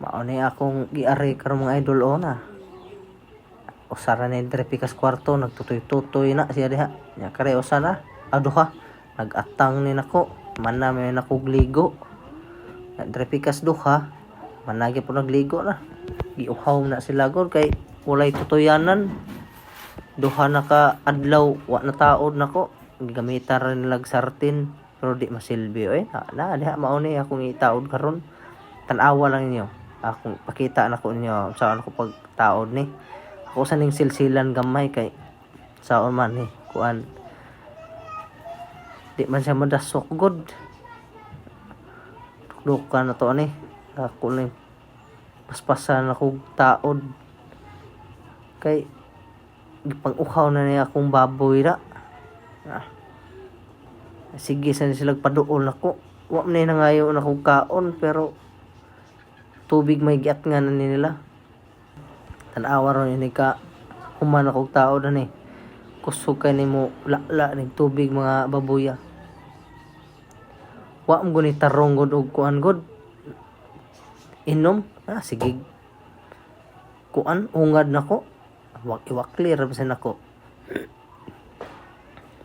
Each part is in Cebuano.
Mao ni akong giari karon, mga idol, o na. Usa ra ni diri pikas kwarto, nagtutoy-tutoy na siya diha. Nya kare usa na, ah, duha. Nag-atang ni nako, mana may nakog ligo. Nya diri pikas duha, managi po nagligo na. Giuhaw na sila gud kay walay tutoyanan. Duha na ka adlaw wa na taod nako. Gamitan ra nilag sartin pero di masilbi oy. Na, na diha, mao ni akong itaod karon. Tan-awa lang ninyo. Akong pakita nako ninyo sa ano ko pagtaod ni. Ako sa ning silsilan gamay kay saon man ni kuan. Di man siya madasok gud. Dukdukan na to ani. Ako ning paspasan ako taod. Kay gipang-uhaw na niya akong baboy ra. Ah. Sige sa sila paduol nako. Wa man ni nangayo na kog kaon pero tubig may giat nga na ni nila. Tan-awa ron ini ka human akong taod ani. Kusog kay nimo lala ning tubig mga babuya. Wa mo guni tarong gud og kuan gud. Inom, ah, sige. Kuan ungad nako. Wak iwakli ra bisan nako.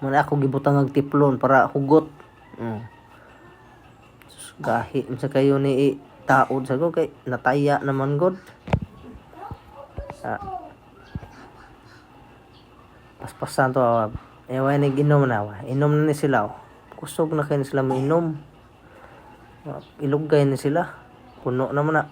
Muna ako gibutang og Teflon para hugot. Sus, gahi man sa kayo ni taod sa ko kay nataya naman god. Ah. Paspasan to. Ah. Ewan ni inom na wa. Inom na ni sila, oh. Kusog na kayo ni sila mainom. Ah, ilugay ni sila. Puno naman na.